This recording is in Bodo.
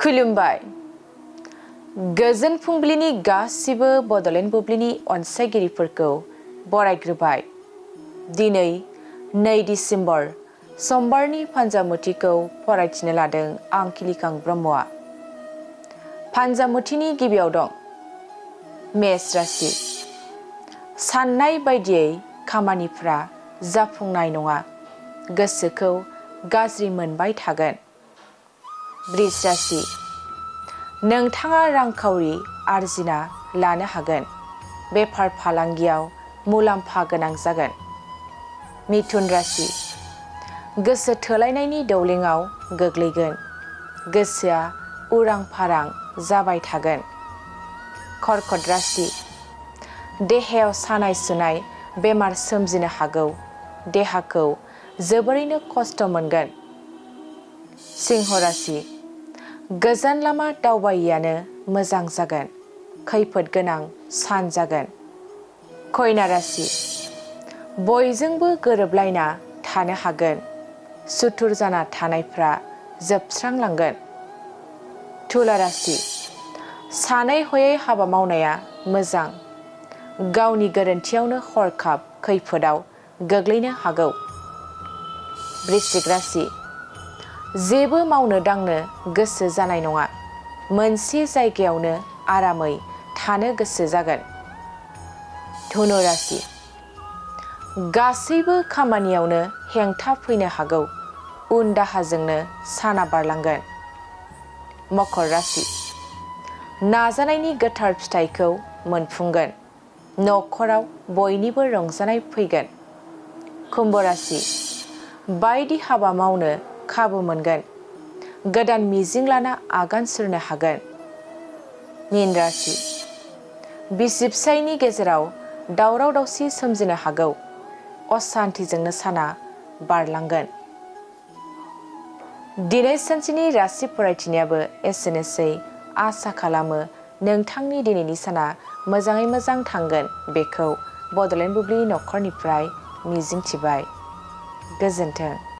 खुलुमबाय। गोजोन फुंबिलिनि गासिबो बड'लेण्ड बुब्लिनि अनसायगिरिफोरखौ बरायग्रोबाय। दिनै 2 डिसेम्बर समबारनि फान्जामुथिखौ फरायथिनो लादों आं खिलिखां ब्रह्मआ। फान्जामुथिनि गिबियाव दं मेष राशि। साननाय बायदियै खामानिफ्रा जाफुंनाय नङा, गोसोखौ गाज्रि मोनबाय थागोन। वृष राशि। नोंथाङा रांखावरि आरजिना लानो हागोन, बेफार फालांगियाव मुलाम्फा गोनां जागोन। मिथुन राशि। गोसो थोलायनायनि दौलेङाव गोग्लैगोन, गोसोआ उरां फारां जाबाय थागोन। कर्कट राशि। देहायाव सानाय सुनाय बेमार सोमजिनो हागौ, देहाखौ जोबोरैनो खस्थ' मोनगोन। सिंह राशि। गोजान लामा दावबायैयानो मोजां जागोन, खैफोद गोनां सान जागोन। कन्या राशि। बयजोंबो गोरोबलायना थानो हागोन, सुथुर जाना थानायफ्रा जोबस्रांलांगोन। तुला राशि। सानै हयै हाबा मावनाया मोजां, गावनि गोरोन्थियावनो हरखाब खैफोदाव गोग्लैनो हागौ। वृश्चिक राशि। जेबो मावनो दांनो गोसो जानाय नङा, मोनसे जायगायावनो आरामै थानो गोसो जागोन। धनु राशि। गासैबो खामानियावनो हेंथा फैनो हागौ, उन दाहाजोंनो साना बारलांगोन। मकर राशि। नाजानायनि गोथार फिथाइखौ मोनफुंगोन, न'खराव बयनिबो रंजानाय फैगोन। कुम्भ राशि। बायदि हाबा मावनो खाबु मोनगोन, गोदान मिजिं लाना आगान सुरनो हागोन। मीन राशि। बिसि फिसायनि गेजेराव दावराव दावसि सोमजिनो हागौ, असान्थिजोंनो साना बारलांगोन। दिनै सानसेनि राशि फरायथिनायाबो एसेनोसै। आसा खालामो नोंथांनि दिनैनि साना मोजाङै मोजां थांगोन, बेखौ बड'लेण्ड बुब्लि नखरनिफ्राय मिजिंथिबाय। गोजोन्थों।